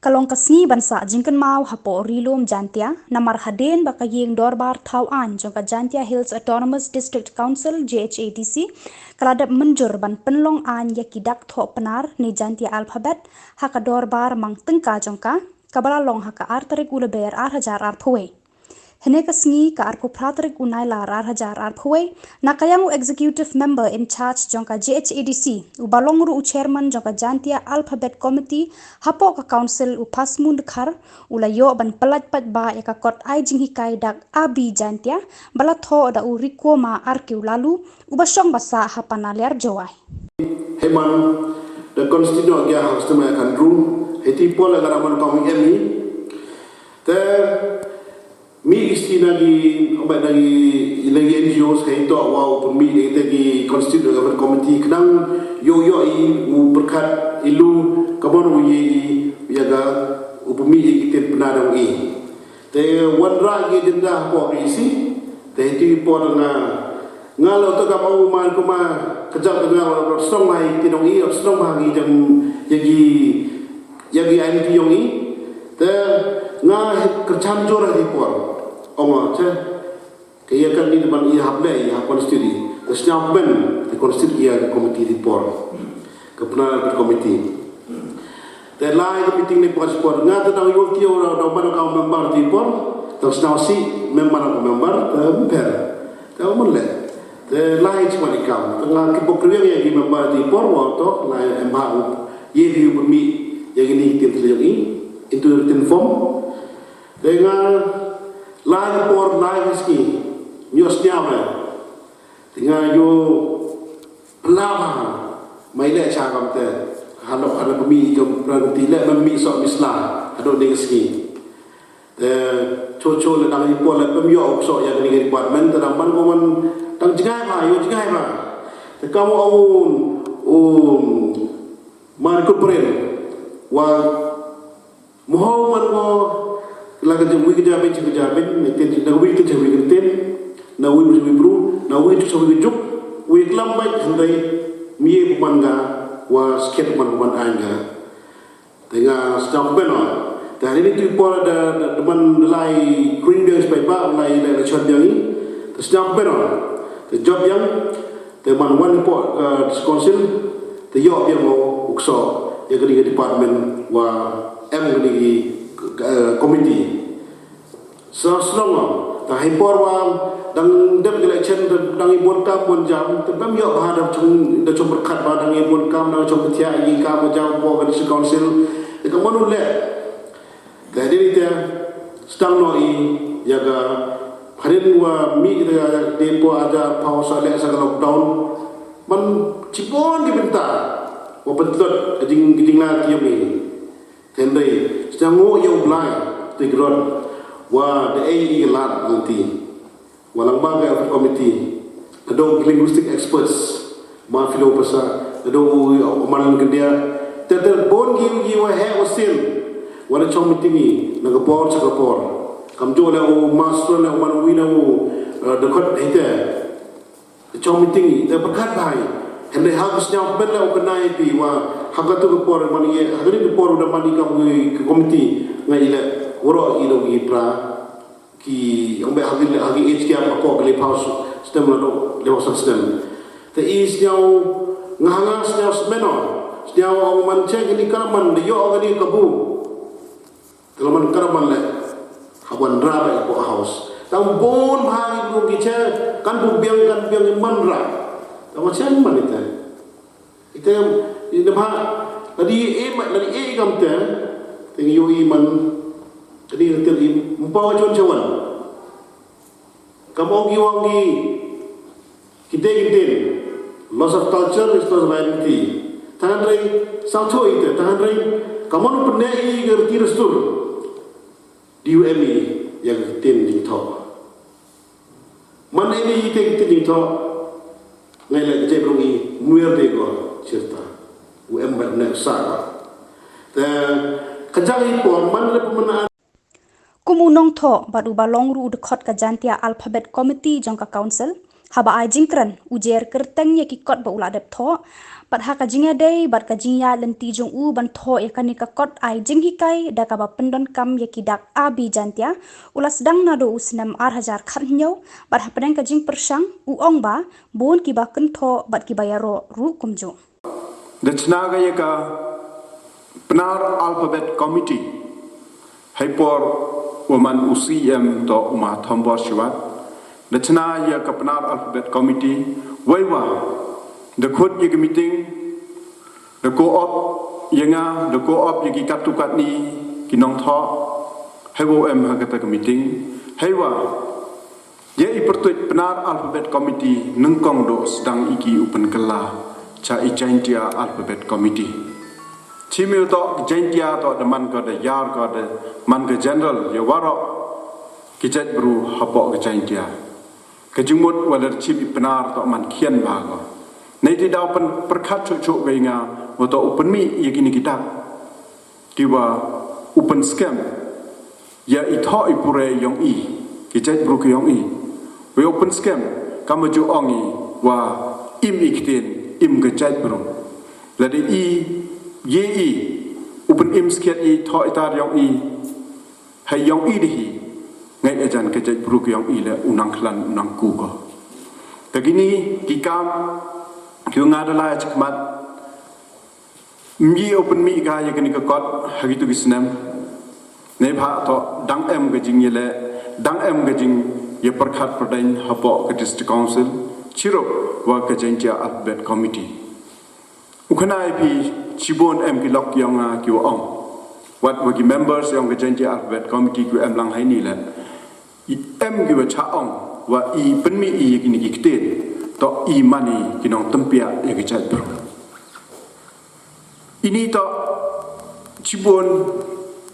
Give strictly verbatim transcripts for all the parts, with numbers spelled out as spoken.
Ka long ka sngi ban sah jingkynmaw hapoh Ri Lum Jaintia, namar hadien ba ka ïing dorbar thaw aiñ jong ka Jaintia Hills Autonomous District Council, J H A D C, ka la dep mynjur ban pynlong aiñ ïa ki dak thoh Pnar ne Jaintia alphabet ha ka dorbar mang tyngka jong ka, kaba la long ha ka ar tarik u Lber ar hajar arphew wei. Hynne ka sngi, ka arphew phra tarik u Nailar ar hajar arphew wei, na ka liang u Executive Member in Charge jong ka J H A D C, uba long ruh u Chairman jong ka Jaintia Alphabet Committee hapoh ka Council, u Phasmu Dkhar, u la ïoh ban pyllait paidbah ïa ka kot ai jinghikai dak A B Jaintia ba la thoh da u Rikuoma R Q Laloo, uba shong ba sah ha Panaliar, Jowai. Hei man, da constitute noh ïa ka customer account room, hei ti pol ïa ka raman kong M E. Te mih ki sti na ki, ong ba na ki, na ki N G Os, hei to wa u pynmih ïa kita ki constitute government committee, khnang ïoh ïoh i u pyrkhat i lu, ka mon u ïa i, ïa ka u pynmih ïa ki ktien Pnar dang i. Te wanrah ki agenda hapoh ki isi, te hei ti pol nga, nga la uta ka ma u man kuma ka jaka nga la song hai ti dong i, song ha ki jam ïa ki, ïa ki ai ti yong i, te nga kyrchan jur ha ti pol. Ong nga, che, ka ïa kan ni ban i hap le, i hap constitute, ka sñiaw ben, te constitute ïa ka committee ti pol. Ka Pnar committee. Te lai ka meeting ne pos por nga te dang yol tio da da man ka member ti por, te sñiaw si member ka member te ber. Te man le. Te lai chi man i kam. Te nga ki pok kriang ïa ki member ti por wa to lai em ha u. Ye ki u mi ïa ki ni tin te ïa ki into written form. Te nga lai ka por lai ka ski. Ñios ñiaw. Te nga ïoh pynlap ha, mai leh cha kam te. Hano hano pynmih i kam pynmih ti leh pynmih sok mi sla. Hano ding sngi. Te cho cho le dang i pol le pynmih ïoh sok ïa kani ka department te dang man ko man dang jngai ba, ïoh jngai ba. Te kam ong un, un, man ko pren. Wa Mo man ko la ka jingwi ka jabin chi ka jabin, ne tin na wi ka jingwi ka tin, na wi ka jingwi bru, na wi ka jingwi ka juk, wi klam bai hindai, mi ye man ga, wa sket man man an ga. Te nga sñiaw beno, te hari ni tu por da, da, da man lai kring biang spai ba, lai lai la chon biang ni, te sñiaw beno, te job yang, Te man wan pok, eh, council, te ïoh biang mo u kso, ïa kani ka department wa em kani ki, eh, committee. Sa snong, ta hai por wa dang dep election, dang i bun kam bun jam, te bam ïoh ha da chung, da chung berkat ba dang i bun kam, dang chung betia i kam jam pok kani si council. Te ka manu le, Te hadien ite, sdang noh i, ïa ka, hadien wa mih kita ka, de po ada pau sa leh sa ka lockdown. Man chibun ki bynta, wa pyntlot ka jing, ka jingla ki yong i. Te hynrei, sdang ngo ïa u Blai, te grot, wa da ei i lad nanti. Wa lang ba ka committee, ka dong linguistic experts, ma philo pasa, ka dong u, u man India, te te bon ki, ki wa he wa sin, wa da chong meeting i, na ka por cha ka por. Kam jo le u master le u man wi na u, eh, da kot hite. Da chong meeting i, da pakat bai. Hynrei ha ka sñiaw ben le u kenai pi wa, ha ka tu ka por man i, ha ka tu ka por da man i kam wi ka committee, nga i le, waro i dong i pra. Ki, ong ba ha ki, ha ki age gap, ha ko ki le phaw snem la dok, le phaw san snem. Te i sñiaw, nga ha nga sñiaw smen o. Sñiaw ong man che kini ka man, de ïoh kini kabu. Te la man ka man le. Ha wan ra ba i ko house. Tang bon bha ki bu ki che, kan bu biang, kan biang i man ra. Tang ma che man ite. Ite, ite bha, ladi e ma, ladi e kam te, te ngi ïohi man, ladi te i, mpa wa chon chawan. Kam ong ki ong ki, kite ki tin, loss of culture, loss of identity. Tangan rei, sa cho ite, tangan rei, kam ong pene i gerti restur. D U M E, ïa ka tin jingthoh. Man ei ni ite ki tin jingthoh, ngai la jai brong i, muer de go, chirta. U em ba ne sa. Te, ka jang i por, man le pemana. Kum u nongthoh, bad uba long ruh u dkhot ka Jaintia Alphabet Committee jong ka Council, Haba ai jingkren, u Jer kyrteng ïa ki kot ba u la dep thoh, bad ha ka jingïadei bad ka jingïaid lynti jong u ban thoh ïa kane ka kot ai jinghikai da kaba pyndonkam ïa ki dak Abi Jaintia, u la sdang naduh u snem ar hajar khathynñiew, bad hapdeng ka jingpyrshang, u ong ba bun kiba kynthoh bad kiba ïaroh ruh kumjuh. Da chna ka ïa ka Pnar Alphabet Committee, hei por u man u C M to u ma Thombor Shiwat. Da chna ïa ka Pnar Alphabet Committee, wei wa da khut ïa ka meeting, da ko op ïa nga, da ko op ïa ki katto katne ki nongthoh, hei wa em ha kata ka meeting, hei wa ïa i pyrtuit Pnar Alphabet Committee nyngkong doh sdang i ki u pynkylla cha i Jaintia Alphabet Committee. Chim ïa u toh Jaintia toh da man ka da ïar ka da man ka general ïa waroh ki jait bru hapoh ka Jaintia. Ka jingmut wa da chim i Pnar toh man khian ba ka. Nei ti daw pyn pyrkhat chuh chuh ka ïa nga wa toh u pynmih ïa kine ki dak. Ki wa u pynskhem ïa i thoh i pure yong i, ki jait bru ki yong i. Wei u pynskhem, kam ju ong i wa im i ktien, im ka jait bru. Lada i, ye i, u pynim skhiat i thoh i tar yong i, hei yong i da hi, ngai ajan ka jait bru ki yong i le u nang khlan, u nang ku ko. Ka kini, ki kam, ki nga da la chakmat, Mji u pynmih ka ïa kane ka kot ha kitu ki snem. Neibha to dang em ka jingïaleh, dang em ka jingïapyrkhat pyrdain hapoh ka District Council, chirup wa ka Jaintia Alphabet Committee. U khana ïa phi shibun em ki lok ïong nga ki wa ong. Wat wa ki members ïong ka Jaintia Alphabet Committee ki wa em lang ha ini le. Em ki wa cha ong, wa i pynmih i ïa kine ki ktien, to i mane ki nongtympiah ïa ki jait bru. Ini to shibun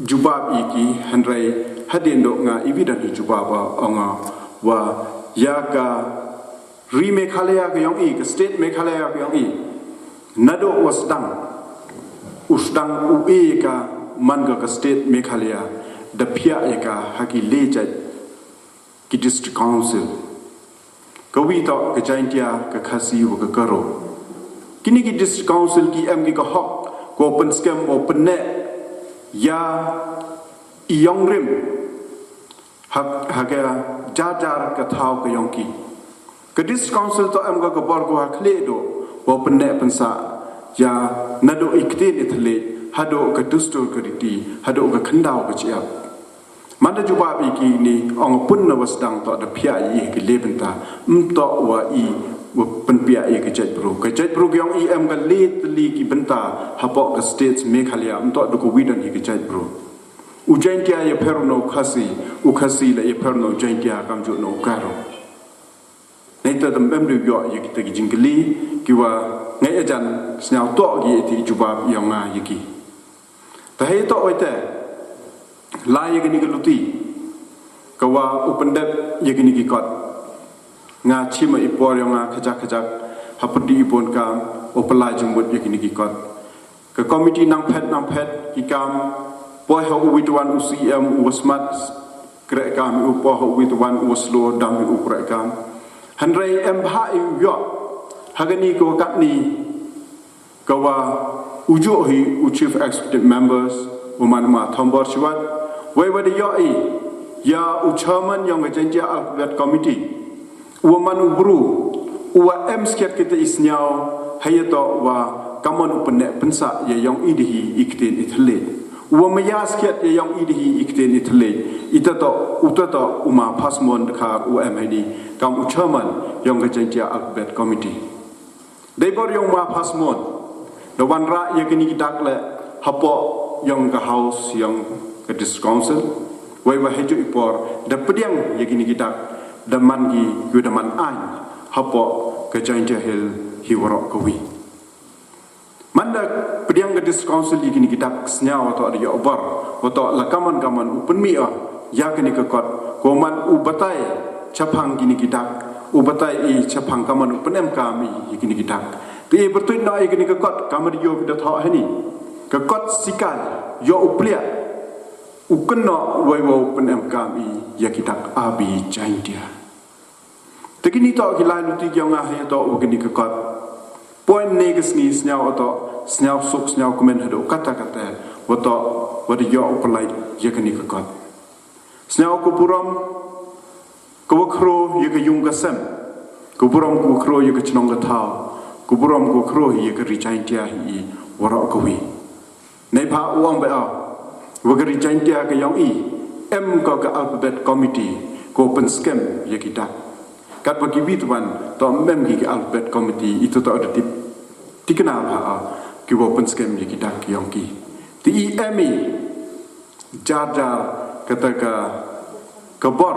jubab ïa ki hynrei hadien doh nga i wi don hi jubab wa ong wa ïa ka ri Meghalaya ka ïong i, ka state Meghalaya ka ïong i. Naduh wa sdang, u sdang u e ka man ka ka state Meghalaya, da phiah ïa ka ha ki le jait ki District Council. Ka wi to ka Jaintia, ka Khasi wa ka Garo. Kini ki District Council ki em ki ka hok, ko pynskhem, ko pynneh ïa i ïong rim ha, ha ka jar jar ka thaw ka ïong ki. Ka District Council to em ka ka bor ko ha khlieh doh, ko pynneh pynsah ïa naduh i ktien i thylliej, haduh ka dustur ka riti, haduh ka khyndaw ka jyap. Manda jubab ïa kini ong pun na wa sdang to da phiah ïa ki le bynta, ym to wa i wa pynpiah ïa ka jait bru. Ka jait bru ki ong i em ka le tylli ki bynta hapoh ka state Meghalaya, ym to da ko wi don hi ka jait bru. U Jaintia ïapher na u Khasi, u Khasi la ïapher na u Jaintia, kam ju na u Garo. Nai ta tam em de ïoh ïa kita ki jingkylli ki wa ngai ajan sñiaw to ki ïa ti jubab ïa nga ïa ki. Ta hei to oi te la ïa kini ki luti ka wa u pyndep ïa kini ki kot. Nga chima i por ïa nga khajak khajak ha pyrdi i bun kam u pynlai jingmut ïa kini ki kot. Ka komiti nang phet nang phet ki kam, poi ha u wi tu wan u C M u wa smat kreh kam, u poi ha u wi tu wan u wa slow dam u kreh kam. Hynrei em bha i u ïoh ha kani ka wa katni ka wa u juh hi u chief executive members u man ma Thombor Shiwat, wei wa da ïoh i ïa u chairman yong ka Jaintia Alphabet Committee. U wa man u bru u wa em skhet kita i sñiaw ha ïa to wa kamon u pynneh pynsah ïa yong i dihi i ktien i thylliej. U wa maya skhet ïa yong i dihi i ktien i thylliej. Ita to, uta to u ma Phasmon Dkhar u em ha ini kam u chairman yong ka Jaintia Alphabet Committee. Dei bor yong ma Phasmon da wanrah ïa kini ki dak le hapoh yong ka house yong ka District Council. Wei wa heju i por da pdiang ïa kini ki dak da man ki yu da man aiñ hapoh ka Jaintia Hill hi waroh ka wi. Manda pdiang ka District Council ïa kini ki dak sñiaw wa to da ïoh bor wa to la kamon kamon u pynmih ïa kini ka kot ko man u batai chaphang kini ki dak, u batai i chaphang kamon u pynem kam i ïa kini ki dak. Te i pyrtuit na ïa kini ka kot kamon ïoh ki da thoh hani ka kot sikai ïoh u pliah u kynnoh wei wa u pynem kam i ïa ki dak Abi Jaintia. Te kini toh ki lai luti ki ong nga ha ïa toh wa kini ka kot. Point ne ka sngi sniaw oto, sniaw suk, sniaw kmen haduh kata kata, wa toh, wa da ïoh u pynlait ïa kini ka kot. Sniaw ka burom, ka wa khro ïa ka yung ka sem, ka burom ka wa khro ïa ka chnong ka thaw, ka burom ka wa khro ïa ka ri Jaintia hi i waroh ka wi. Nei pha u ong ba aw, wa ka ri Jaintia ka yong i, em ko ka alphabet committee, ko pynskhem ïa ki dak. Kat wa ki wi twan, to mem ki ka alphabet committee, i to to da tip. Tikna pha aw, ki wa pynskhem ïa ki dak yong ki. Ti i em i, jar jar, kata ka, ka bor,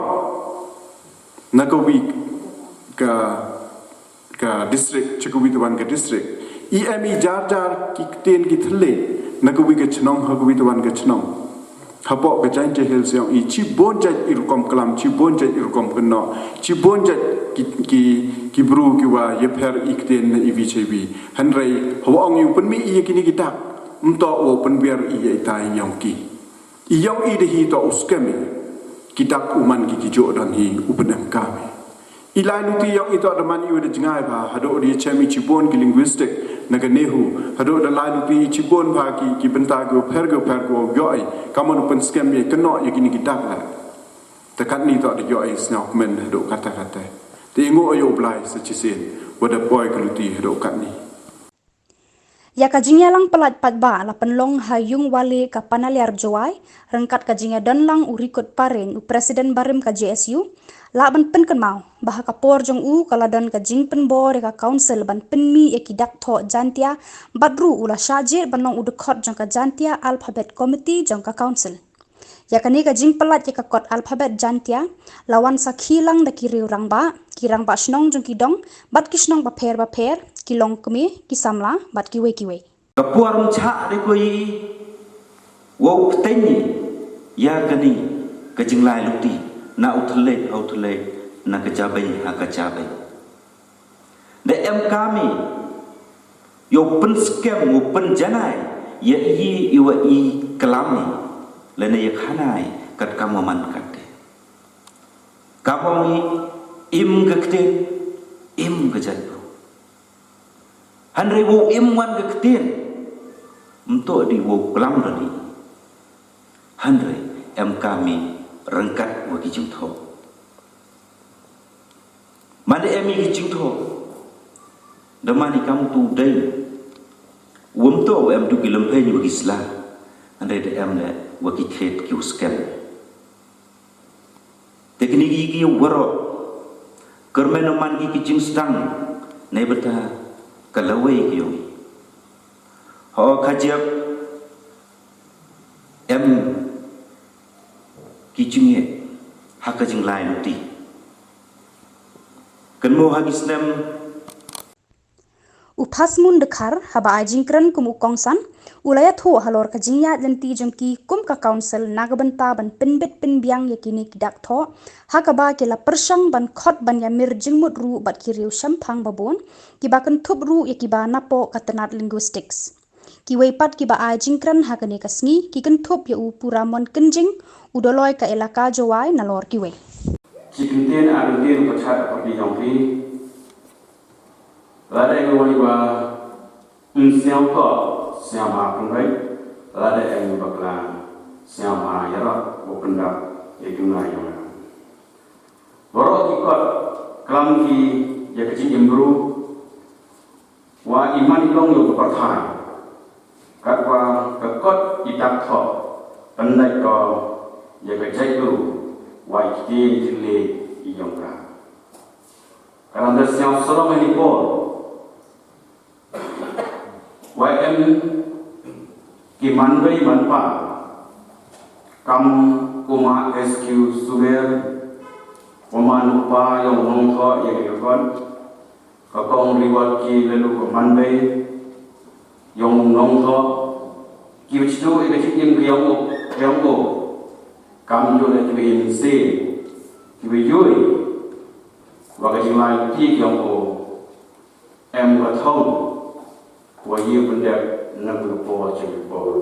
na ka wi ka, ka district, cha ka wi twan ka district. I em i jar jar ki ktien ki thylliej, na ka wi ka chnong, ha ka wi twan ka chnong. Hapoh ka Jaintia Hills yong i chi bon jait i rukom klam, chi bon jait i rukom kynnoh, chi bon jait ki, ki, ki bru ki wa ïapher i ktien na i wi cha i wi. Hynrei, hawa ong i u pynmih i ïa kini ki dak, mto wa pynbiar i ïa i tai yong ki. I yong i da hi to u skhem i, ki dak u man ki ki jok don hi u pynem kam i. I lai luti yong i to da man i wa da jngai ba, haduh da chem i chibun ki linguistic, na ka NEHU, haduh da lai luti i chibun ba ki, ki bynta ki u pher ki u pher ki u yong i, ka man u pynskhem i, kynnoh i kini ki dak la. Te katni to da yong i sniaw kmen haduh kata kata. Te i ngu o yo blai sa chisien, wa da poi ka luti haduh katni. Ïa ka jingïalang palat pat ba la pynlong ha yung wali ka Panaliar Jowai, ryngkat ka jingïadon lang u Rikut Parin u President barim ka J S U, la ban pynkynmaw, ba ha ka por jong u ka la don ka jingpynbor ïa ka Council ban pynmih ïa ki dak thoh Jaintia, bad ruh u la shah jied ban long u dkhot jong ka Jaintia Alphabet Committee jong ka Council. Ïa kane ka jingpalat ïa ka kot alphabet Jaintia, la wan sakhi lang da ki riew rangbah, ki rangbah shnong jong ki dong, bad ki shnong bapher bapher, ki longkmie, ki samla, bad kiwei kiwei. Ka por mchah de ko i, wow pteng i, ïa kane, ka jinglai luti, na u thylliej, ha u thylliej, na ka jabei, ha ka jabei. Da em kami, yow pynskhem, u pynjanai, ïa i, i wa i klam i, lane ïa khanai, kat kam wa man kat de. Kam wa i, im ka ktien, im ka jait bru. Hynrei wow im wan ka ktien, mto di wow klam da di. Hynrei, em kami, ryngkat wa ki jingthoh. Manda em i ki jingthoh. Da man i kam tu dei. Wym to em tu ki lempeng wa ki sla. Ande da em le wa ki khet ki u skhem. Te kini ki ki waroh. Kyrmen man ki ki jingstang. Nei bata ka lawei ki yong. Ho ka jep. Em ki jingeh ha ka jinglai luti. Kan mo ha ki snem. U Phasmun Dkhar, haba ai jingkren kum u kongsan, u la ïathuh halor ka jingïaid lynti jong ki kum ka council na ka bynta ban pynbit pynbiang ïa kine ki dak thoh, ha kaba ki la pyrshang ban khot ban ïamir jingmut ruh bad ki riew shemphang babun, kiba kynthup ruh ïa kiba napoh ka tnat linguistics. Kiwei pat kiba ai jingkren ha kane ka sngi, ki kynthup ïa u Puramon Kynjing, u Doloi ka Elaka Jowai nalor kiwei. Chi kyntien ar kyntien pyrkhat ha pyrdi jong phi. Lada ïa ngi wan iba, mm, sñiaw ko, sñiaw ma pynbeit, lada ïa ngi bakla, sñiaw ma ïarap, u pyndap, ïa ki ma ïa nga. Baroh ki kot, klam ki, ïa ka jingim bru, wa i man i long ïa u pyrthai. Katwa ka kot i dak thoh, pyndait ko, ïa ka jaitbynriew, wa i ktien i thylliej i yong ka. Ka dang da sñiaw sarong i Paul. Wa em ki manbei manpa. Kam u ma S Q Suber, u man u pa yong Nongthoh ïa ka kot. Ka kong Riwat ki lelu ka manbei, yong Nongthoh, ki wa chitu ïa ka jingim ka yong u, ka yong u. Kam ïoh da ki wa im se, ki wa ïoh, wa ka jinglai ki ka yong u, em ka thong, wa ïoh pyndep na ka por cha ka por.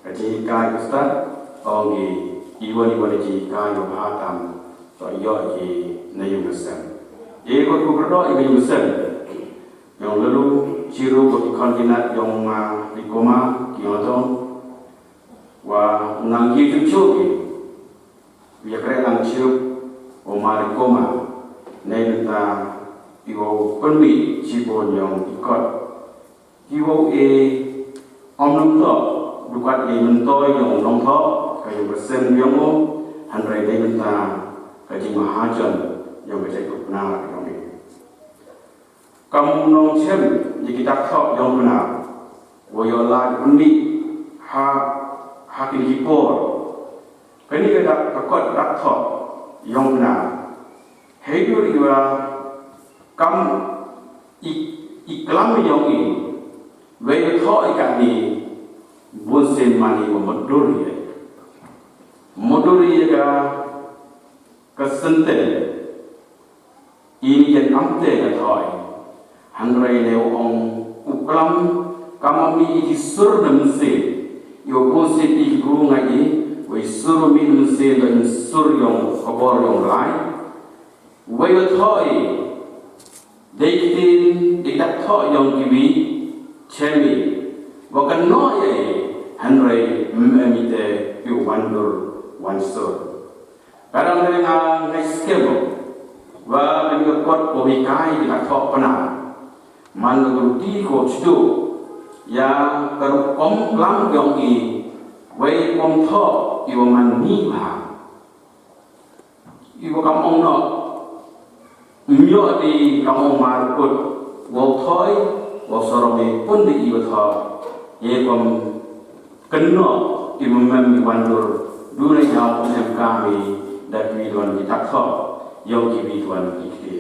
Ka jinghikai ka stad, ong ki, iwan iwan ka jinghikai yoh ha tam, to ïoh ki na yung na sem. Ye kot ku kyrdoh i ba ïeng sem. Yong lulu chiru ba ki khon ki nat yong ma Rikoma ki yong tong. Wa nang ki tu chu ki. Wi kre lang chiru o ma Rikoma. Nei nta i wa pynwi chibon yong i kot. Ki wow e om nong tok, dukat e mentoi yong nong tok, ka yong ka sem yong o, hynrei dei bynta ka jingmahajon yong ka jait Pnar yong e. Kam nong chem ye ki dak thok yong Pnar, wo yo la ni ha ha kin ki por. Kani ka dak ka kot dak thok yong Pnar. Hei dur iwa kam i, i klam yong i. Wei thok i kani bun sin mani wa madur ye. Madur ye ka ka senten. Ini jan amte ka thoi. Hynrei ne ong u klam kam mi i ki sur na mse. Yo bun sin i ki bru ngai i. Wei sur mi na mse da in sur yong kabor yong lai. Wei yo thoi. Dei ktien i dak thok yong kiwi. Chemi. Wa kan no ye. Hynrei mme mi te yu wandur wansur. Kadang dei nga ngai skem. Wa kan ka kot ko mi kai i dak thok Pnar. Man ka ruti ko chitu. Ya ka rukom klam yong i. Wei kom thok i wa man ni ba. Iwa kam ong no. Myo di kam ong mar kut. Wow thoi. Wow sorong di pun di iwa thok. Ye kom keno i memem i wandur. Dune nyaw kom em kami. Dat wi duan di tak thok. Yong ki wi duan ki kti.